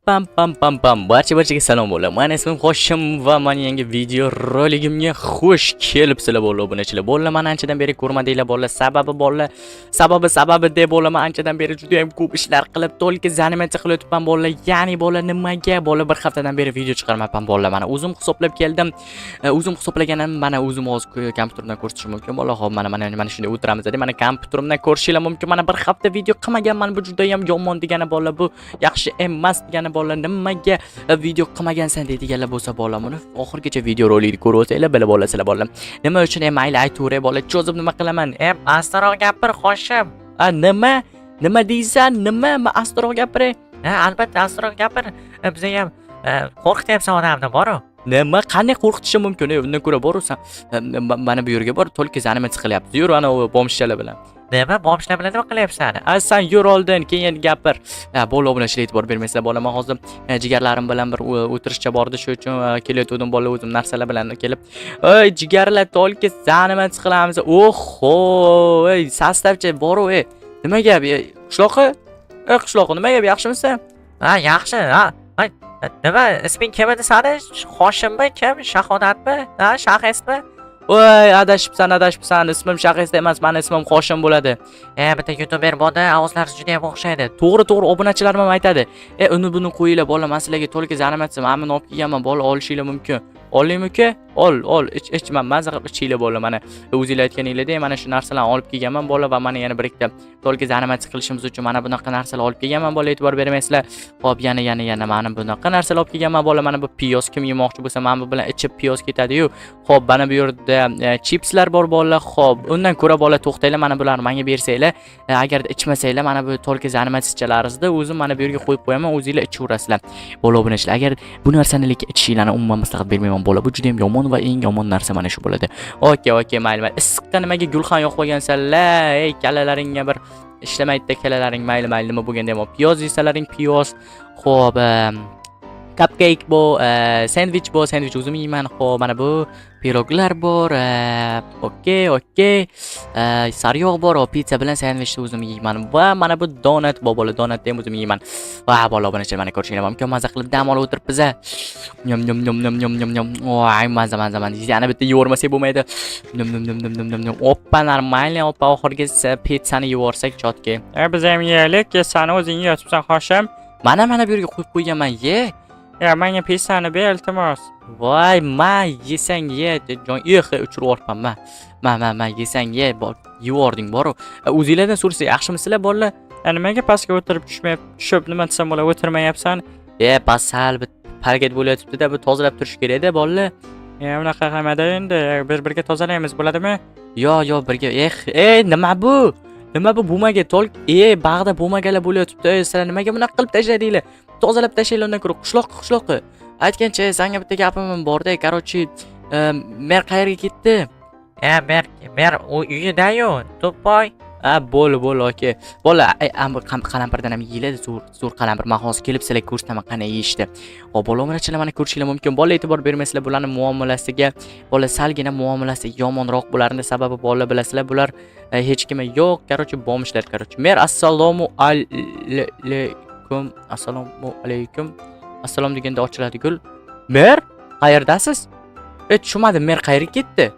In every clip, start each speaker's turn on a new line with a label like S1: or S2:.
S1: Pam pam pam pam. Barcha barchaga salom bo'ladi. Mani ismim Hoshim va mani yangi video roligimga xush kelibsizlar bo'ldi, obunachilar. Bo'ldi, mani anchadan beri ko'rmadinglar bo'ldi. Sababi bo'ldi. Sababi deb bo'ldi, men anchadan beri juda ham ko'p ishlar qilib, только заниматься qilayotibman bo'ldi. Ya'ni bo'ldi, nimaga bo'ldi, bir haftadan beri video chiqarmabman bo'ldi. Mana o'zim hisoblab keldim. O'zim hisoblaganim mana o'zim hozir kompyuterimdan ko'rsatishim mumkin bo'ldi. Xo'p, mana shunday o'tiramiz. Mana kompyuterimdan ko'rishinglar mumkin. Mana bir hafta video qilmaganman. Bu juda ham yomon degani bo'ldi. Bu yaxshi emas degani bolalar, nimaga video qilmagansan deydiganlar bo'lsa, bola, buni oxirigacha video rolikni ko'rib olsanglar, bilib olasizlar bolalar nima uchun. Mayli, aytaveray bola, cho'zib nima qilaman?
S2: Astroq gapir, Hoshim.
S1: A, nima deysan, nima, man astroq gapiray?
S2: Ha, albatta, astroq gapir. Biza ham qo'rqityapsan odamni boru.
S1: Nima, qanday qo'rqitishim mumkin? Undan ko'ra boru san mana bu yerga bor, только заниматься qilyapmiz, yur ana u бомж chalar bilan.
S2: Nima, бомж lar bilan nima qilyapsan?
S1: A, san yur oldin, keyin gapir. Ha, bo'ldi, obunachilar, e'tibor bermaysizlar bola, man hozir jigarlarim bilan bir o'tirishcha bordi, shu uchun kelayotgandim bola, o'zim narsalar bilan kelib. Ey, jigarlar, только заниматься qilamiz. Oho, ey, состав cha boru, ey, nima gap, ey, qishloqi, ey, qishloqi, nima gap, yaxshimisan?
S2: Ha, yaxshi. Ha, ha, nima, isming kim edi sani? Hoshimmi, kim? Shahodatmi? Ha, Shahestmi?
S1: Voy, adashibsan, adashibsan, ismim Shahesta emas, mani ismim Hoshim bo'ladi.
S2: Bitta youtuber borda, ovozlari juda ham o'xshaydi.
S1: To'g'ri, obunachilarim ham aytadi. E, uni buni qo'yinglar bola, man sizlarga только заниматься, mana buni olib kelganman bola, olishinglar mumkin. Olaymi, uka? Ol, ol, ich, ich, man maza qilib ichinglar bola, mana o'zinglar aytganinglardek, mana shu narsalarni olib kelganman bola va mana yana bir ikkita только заниматься qilishimiz uchun mana bunaqa narsalar olib kelganman bola, e'tibor bermaysizlar. Xo'p, yana yana yana mana bunaqa narsalar olib kelganman bola, mana bu piyoz, kim yemoqchi bo'lsa, mana bu bilan ichib piyoz ketadi-yu. Xo'p, mana bu yerda chipslar bor bola. Xo'p, undan ko'ra bola, to'xtanglar, mana bularni menga bersanglar, agarda ichmasanglar, mana bu только заниматься chalaringizni o'zim mana bu yerga qo'yib qo'yaman, o'zinglar ichaverasizlar. Bola, obunachilar, agar bu narsani lekin ichishinglarni umuman maslahat bermayman bola. Bu juda ham yomon va eng yomon narsa mana shu bo'ladi. Okey, mayli, mayli. Issiqda nimaga gulxan yoqib qo'ygansanlar? Ey, kallalaringga bir ishlamaydi kallalaring. Mayli, mayli, nima bo'lganda ham piyoz yeysalaring, piyoz. Xo'p, cupcake bu, sandwich bu, sandwich o'zim yeyman. Xo'p, mana bu piroglar bor. Okey. Sariyog' bor, pitsa bilan sandwichni o'zim yeyman. Va mana bu donat bor bola, donatni ham o'zim yeyman. Va bola, obunachilar, mana ko'rishinglar mumkin, maza qilib dam olib o'tiribmiz. A. Nyam nyam nyam nyam nyam nyam nyam. Voy, maza, maza, maza. Yana bitta yevormasak bo'lmaydi. Nyam nyam nyam nyam nyam nyam. Oppa, нормально, oppa, oxirgi pitsani yevorsak чётко.
S3: Biz ham yeylik, sani o'zing yeyapsan, Hoshim.
S1: Mana bu yerga qo'yib qo'yganman, ye.
S3: Ya, menga pitsani ber, iltimos.
S1: Voy, ma, yesang ye, jon, eh, uchirib yuboribman, ma. Ma, ma, ma, yesang ye, bor, yevording boru. O'zinglardan so'rasa, yaxshimisizlar bolalar?
S3: Nimaga pastga o'tirib tushmay, tushib, nima desam bo'ladi, o'tirmayapsan?
S1: E, past sal bir harakat bo'layotibdi-da, bu tozalab turish kerak-da, bolalar.
S3: Unaqa qilmada endi, bir birga tozalaymiz, bo'ladimi?
S1: Yo, yo, birga, eh, ey, nima bu? Nima bu bumaga tol, ey, bag'da bo'lmaganlar bo'layotibdi. Ey, sizlar nimaga bunaqa qilib tashladinglar? Tozalab tashlanglar undan ko'ra. Qishloq, qishloqi. Aytgancha, sanga bitta gapim bor-da, короче, mer qayerga ketdi?
S2: Mer u uyida-yu, тупой.
S1: A, bo'ldi, bo'ldi, okey. Bola, qalampirdan ham yeyiladi, zo'r, zo'r qalampir. Men hozir kelib sizlarga ko'rsataman qanday yeyishni. Xo'p, bola, obunachilar, mana ko'rishinglar mumkin. Bola, e'tibor bermaysizlar bularning muomalasiga. Bola, salgina muomalasi yomonroq bularning, sababi bola, bilasizlar, bular hech kimi yo'q, короче, бомж lar, короче. Mer, assalomu alaykum. Assalomu alaykum. Assalom deganda ochiladi gul. Mer, qayerdasiz? E, tushunmadim, mer qayerga ketdi?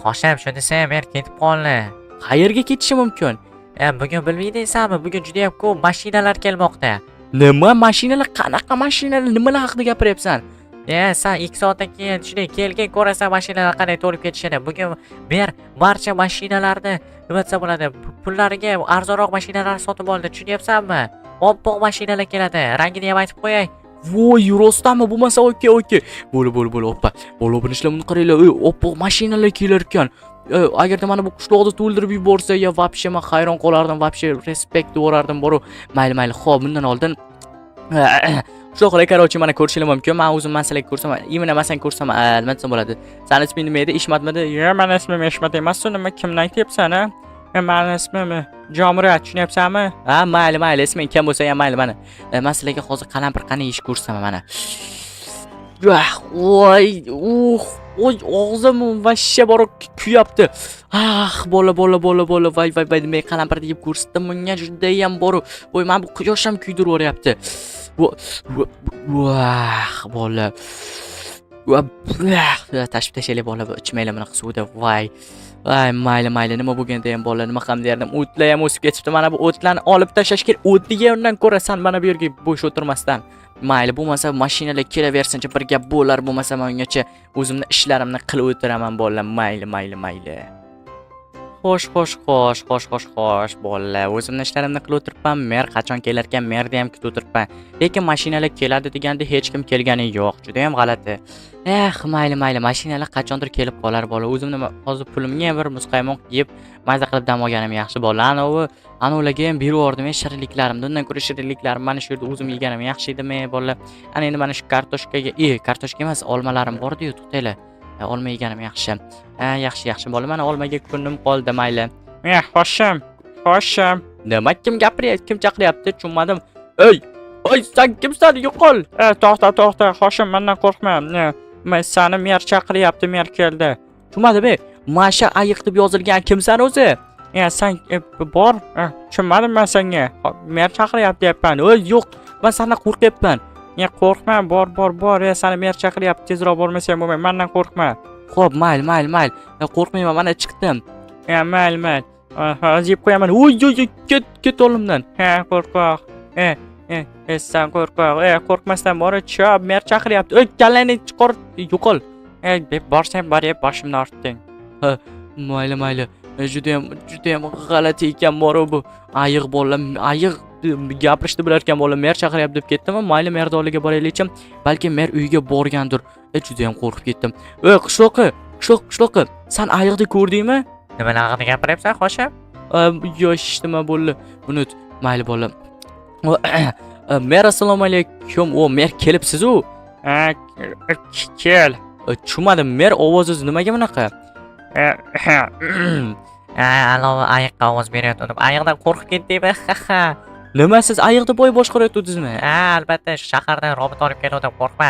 S2: Hoshim, shu desa, mer ketib qoldi.
S1: Qayerga ketishi mumkin?
S2: Bugun bilmaysanmi? Bugun juda ham ko'p mashinalar kelmoqda.
S1: Nima mashinalar? Qanaqa mashinalar? Nimalar haqida gapiryapsan?
S2: San 2 soatdan keyin shunday kelgin, ko'rasan mashinalar qanday to'lib ketishini. Bugun mer barcha mashinalarni, nima desa bo'ladi, pullariga arzonroq mashinalar sotib oldi, tushunyapsanmi? Oppoq mashinalar keladi. Rangini ham aytib qo'yay.
S1: Voy, rostdanmi? Bo'lmasa, okey. Bo'ldi, bo'ldi, bo'ldi, oppa. Bola, obunachilar, buni qaranglar, ey, oppoq mashinalar kelar ekan. Agarda mana bu qishloqni to'ldirib yuborsa, ya вообще men hayron qolardim, вообще respekt yuborardim boru. Mayli, mayli, xo'p, bundan oldin qishloqlar, короче, mana ko'rishinglar mumkin. Men o'zim man sizlarga ko'rsaman, именно man senga ko'rsataman, nima desam bo'ladi? Sani isming nima edi? Ishmatmidi?
S3: Yo, mani ismim Eshmat emas, nima, kimni aytyapsan, a? Mani ismim Jomurат, tushunyapsanmi?
S1: Ha, mayli, mayli, isming kim bo'lsa ham mayli, mana. Man sizlarga hozir qalampir qanday yeyish ko'rsataman, mana. Voy, voy, og'zim вообще borib kuyapti. Ah, bola, bola, bola, bola, voy, voy, voy, nima qalampirni yeb ko'rsatdim bunga, judayam boru. Voy, mana bu quyosh ham kuydirib yuboryapti. Vah, bola. Va, tashib tashlaylik, bola, ichmaylar bunaqa suvda. Voy. Voy, mayli, mayli, nima bo'lganda ham, bola, nima ham derdim. O'tlar ham o'sib ketibdi. Mana bu o'tlarni olib tashlash kerak. O'tniga undan ko'ra san mana bu yerga bo'sh o'tirmasdan. Mayli, bo'lmasa mashinalar kelaversinchi, bir gap bo'lar, bo'lmasa men ungacha o'zimni ishlarimni qilib o'tiraman, bolalar. Mayli, mayli, mayli. Xo'sh, xo'sh, xo'sh, xo'sh, xo'sh, xo'sh, bolalar. O'zimni ishlarimni qilib o'tiribman. Mer qachon kelarkan, merni ham kutib o'tiribman. Lekin mashinalar keladi deganda hech kim kelgani yo'q. Juda ham g'alati. Eh, mayli, mayli, mashinalar qachondir kelib qolar, bola. O'zim nima hozir pulimga bir muzqaymoq yeb, maza qilib dam olganim yaxshi, bola. Anovi, anovilarga ham berib yubordim shirinliklarimni. Undan ko'ra shirinliklarim mana shu yerda o'zim yeganim yaxshi edimi, bola. Ana endi mana shu kartoshkaga, kartoshka emas, olmalarim bor-ku, to'xtanglar. Olma yeganim yaxshi. Ha, yaxshi, yaxshi, bola. Mana olmaga kunim qoldi, mayli.
S3: Eh, Hoshim, Hoshim.
S1: Nima, kim gapiryapti, kim chaqiryapti, tushunmadim. Ey, ey, sen kimsan? Yo'qol.
S3: Eh, to'xta, to'xta, Hoshim, mendan qo'rqma. Men seni mer chaqiryapti, mer keldi.
S1: Tushunmadim, ey. Masha ayiq deb yozilgan kimsan o'zi?
S3: Eh, sen bor, tushunmadim men senga. Mer chaqiryapti deyapman.
S1: Ey, yo'q, men sendan qo'rqyapman.
S3: Eh, qo'rqma, bor, bor, bor. Eh, seni mer chaqiryapti, tezroq bormasang bo'lmaydi, mendan qo'rqma.
S1: Xo'p, mayli, mayli, mayli. Qo'rqmayman, mana chiqdim.
S3: Eh, mayli, mayli. Hozir yeb qo'yaman.
S1: Uy, uy, uy, ket, ket oldimdan.
S3: Ha, qo'rqoq. Sen qo'rqoq. Qo'rqmasdan bor, chop, mer chaqiryapti.
S1: Ey, kallangni chiqar, yo'qol.
S3: Borsang bor, boshimni ortding.
S1: Mayli, mayli. Judayam, judayam g'alati ekan bor bu. Ayiq bola, ayiq gapirishni bilar ekan, bola. Mer chaqiryapti deb ketdimi? Mayli, merni oldiga boraylikchi. Balki mer uyiga borgandir. Judayam qo'rqib ketdim. Ey, qishloqi, qishloq, qishloqi, san ayiqni ko'rdingmi?
S2: Nimalar haqida gapiryapsan, Hoshim?
S1: Yo, hech nima bo'ldi. Unut. Mayli, bola. Mer, assalomu alaykum. O, mer, kelibsiz-u.
S3: Ha, kel.
S1: Tushunmadim, mer, ovozingiz nimaga bunaqa?
S2: Ha, alovi ayiqqa ovoz berayotgandim. Ayiqdan qo'rqib ketdingmi?
S1: Nima, siz ayiqni boy boshqarayotgandingizmi?
S2: Ha, albatta, shu shahardan robot olib kelgandim, qo'rqma.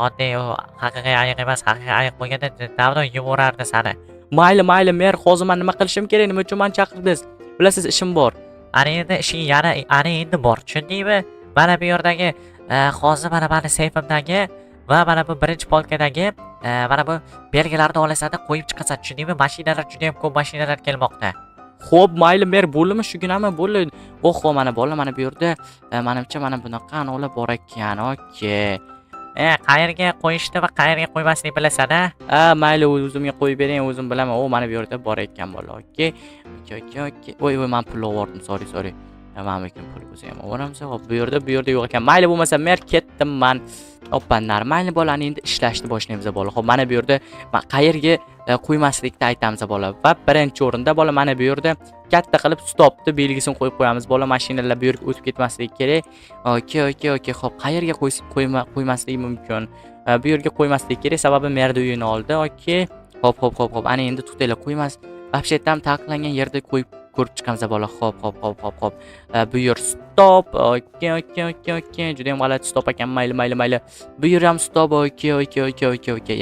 S2: Oddiy u haqiqiy ayiq emas, haqiqiy ayiq bo'lganda davron yuborardi seni.
S1: Mayli, mayli, mer, hozir men nima qilishim kerak? Nima uchun meni chaqirdingiz? Bilasiz, ishim bor.
S2: Ana endi ishing yana ana endi bor, tushundingmi? Mana bu yerdagi hozir mana mani seyfimdagi va mana bu birinchi polkadagi mana bu belgilarni olasan, qo'yib chiqasan, tushundingmi? Mashinalar, juda ham ko'p mashinalar kelmoqda.
S1: Xo'p, mayli, mer, bo'ldimi? Shuginami bo'ldi? Oho, mana bola, mana bu yerda manimcha mana bunaqa anavlar bor ekan. Okey.
S2: Qayerga qo'yishni va qayerga qo'ymaslikni bilasan, a?
S1: A, mayli, o'zimga qo'yib bering, o'zim bilaman. O, mana bu yerda bor ekan, bola. Okey. Okey. Voy, voy, men pul oldim. Sorry, sorry. Mana bu pul bo'lsa ham olaveramiz. Hop, bu yerda yo'q ekan. Mayli, bo'lmasa mer, ketdim man. Oppa, нормально, bolani endi ishlashni boshlaymiz, bola. Xo'p, mana bu yerda qayerga qo'ymaslikni aytamiz, bola. Va birinchi o'rinda, bola, mana bu yerda katta qilib stopni belgisini qo'yib qo'yamiz, bola. Mashinalar bu yerga o'tib ketmasligi kerak. Okey. Xo'p, qayerga qo'ymaslik mumkin? Bu yerga qo'ymaslik kerak, sababi merni uyini oldi. Okey. Hop. Ana endi to'xtanglar, qo'ymas. Вообще tam taqiqlangan yerda qo'yib ko'rib chiqamiz, bola. Hop. Bu yer stop. Okey. Juda ham g'alati stop ekan. Mayli, mayli, mayli. Bu yer ham stop. Okey.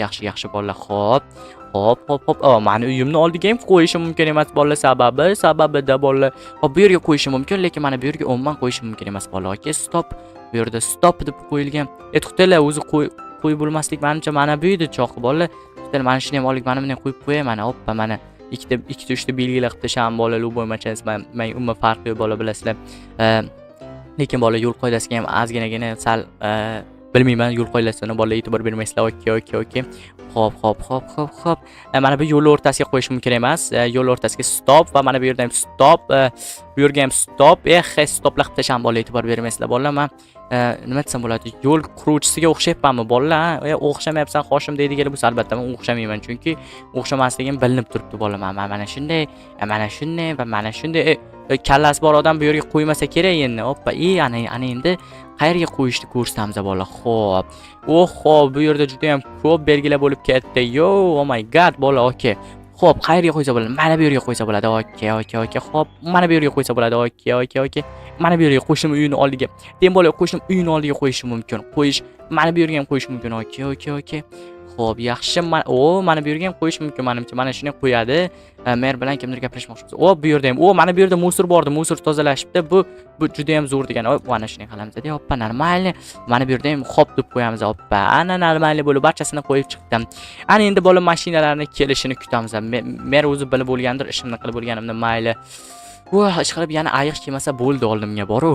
S1: Yaxshi, yaxshi, bola. Hop. Hop. O, mani uyimni oldiga ham qo'yishim mumkin emas, bola, sababi, sababida, bola. Hop, bu yerga qo'yishim mumkin, lekin mana bu yerga umuman qo'yishim mumkin emas, bola. Okey, stop. Bu yerda stop deb qo'yilgan. To'xtanglar, o'zi qo'yib bo'lmaslik manimcha mana bu edi choqi, bola. To'xtanglar, mana shuni ham olib, mana buni ham qo'yib qo'yay, mana, oppa, mana. Ikkita, uchta belgilar qilib tashlagan, bola, любой mashinasi, man umuman farqi yo'q, bola, bilasizlar. Lekin, bola, yo'l qoidasiga ham ozginagina sal bilmayman, yo'l qoidasini, bola, e'tibor bermaysizlar. Okey. Hop. Mana bu yo'l o'rtasiga qo'yish mumkin emas. Yo'l o'rtasiga stop va mana bu yerda ham stop, bu yerga ham stop. Eh, stoplar qilib tashlagan, bola, e'tibor bermaysizlar, bola. Man nima desam bo'ladi? Yo'l quruvchisiga o'xshayapmanmi, bola? O'xshamayapsan, Hoshim, deydiganlar bo'lsa, albatta men o'xshamayman, chunki o'xshamasligim bilinib turibdi, bola. Mana shunday, mana shunday va mana shunday. Kallasi bor odam bu yerga qo'ymasa kerak endi. Oppa, ana endi qayerga qo'yishni ko'rsatamiz, bola. Xo'p. Oho, bu yerda juda ham ko'p belgilar bo'lib ketdi. Yo, oh my God, bola, okey. Xo'p, qayerga qo'ysa bo'ladi? Mana bu yerga qo'ysa bo'ladi. Okey. Xo'p, mana bu yerga qo'ysa bo'ladi. Okey. Mana bu yerga qo'shnim uyini oldiga. Тем более qo'shnim uyini oldiga qo'yishim mumkin. Qo'yish, mana bu yerga ham qo'yish mumkin. Okey. Xo'p, yaxshi. O, mana bu yerga ham qo'yish mumkin menimcha. Mana shuni qo'yadi. Mer bilan kimdir gaplashmoqchi bo'lsa. O, bu yerda ham. O, mana bu yerda мусор bordi. Мусор tozalashibdi. Bu juda ham zo'r degan. O, mana shuni qilamiz. Oppa, нормально. Mana bu yerda ham hop deb qo'yamiz. Oppa. Ana, нормально bo'lib barchasini qo'yib chiqdim. Ana endi bola mashinalarni kelishini kutamiz. Mer o'zi bilib bo'lgandir, ishimni qilib bo'lganimni, mayli. Voh, ish qilib yana ayiq kelmasa bo'ldi oldimga boru.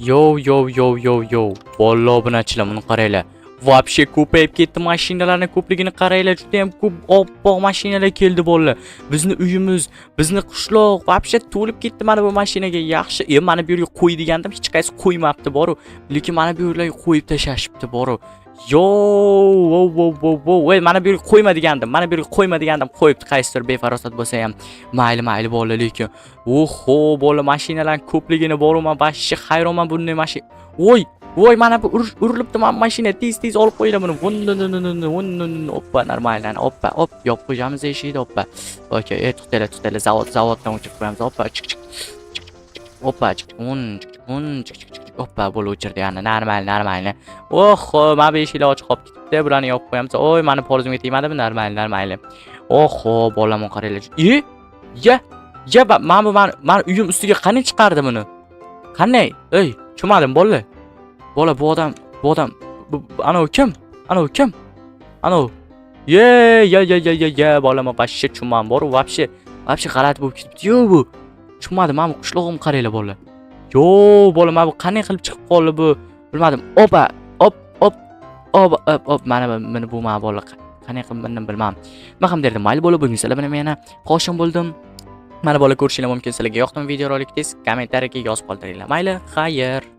S1: Yo, yo, yo, yo, yo. Bola obunachilar, buni qaranglar. Вообще ko'payib ketdi, mashinalarning ko'pligini qaranglar, juda ham ko'p oppoq mashinalar keldi, bolalar. Bizni uyimiz, bizni qishloq вообще to'lib ketdi mana bu mashinaga. Yaxshi. Mana bu yerga qo'y degandim, hech qaysi qo'ymabdi boru. Lekin mana bu yerlarga qo'yib tashlashibdi boru. Yo, wo wo wo wo, voy, mana bu yerga qo'yma degandim, mana bu yerga qo'yma degandim, qo'yibdi qaysidir befarosat bo'lsa ham. Mayli, mayli bolalar, lekin. Oho, bola, mashinalarning ko'pligini boru, man вообще hayronman bunday mashina. Voy, voy, mana bu urilibdi mana mashina, tez tez olib qo'yinglar buni. Vun vun vun, oppa, нормально, oppa, op, yopib qo'yamiz eshikni, oppa. Okey, to'xtanglar, to'xtanglar, zavoddan o'chirib qo'yamiz, oppa, chik chik. Oppa, chik un, chik un, chik chik chik, oppa, bo'ldi, o'chirdi, yana нормально, нормально. Oho, mana bu eshiklar ochiq qolib ketibdi, bularni yopib qo'yamiz. Oy, mani polizimga tegmadimi? Нормально, нормально. Oho, bolam, qaranglar. E? Ya, ya, mana bu mani uyim ustiga qanday chiqardi buni? Qanday? Ey, tushunmadim, bolalar. Bola, bu odam, anavi kim? Anavi kim? Anavi. Ye, ya, ya, ya, ya, ya, bola, man вообще tushunmadim, bor, вообще, вообще g'alati bo'lib ketibdi-yu bu. Tushunmadim, mana bu qishlog'im, qaranglar, bolalar. Yo, bola, mana bu qanday qilib chiqib qoldi bu? Bilmadim. Opa, op, op, op, op, op, mana bu, mana bu, mana bola qanday qilib mindim, bilmadim. Nima ham derdim, mayli bola, bugun sizlar bilan yana qo'shim bo'ldim. Mana bola, ko'rishinglar mumkin. Sizlarga yoqdimi videorolik, tez kommentariyaga yozib qoldiringlar. Mayli, xayr.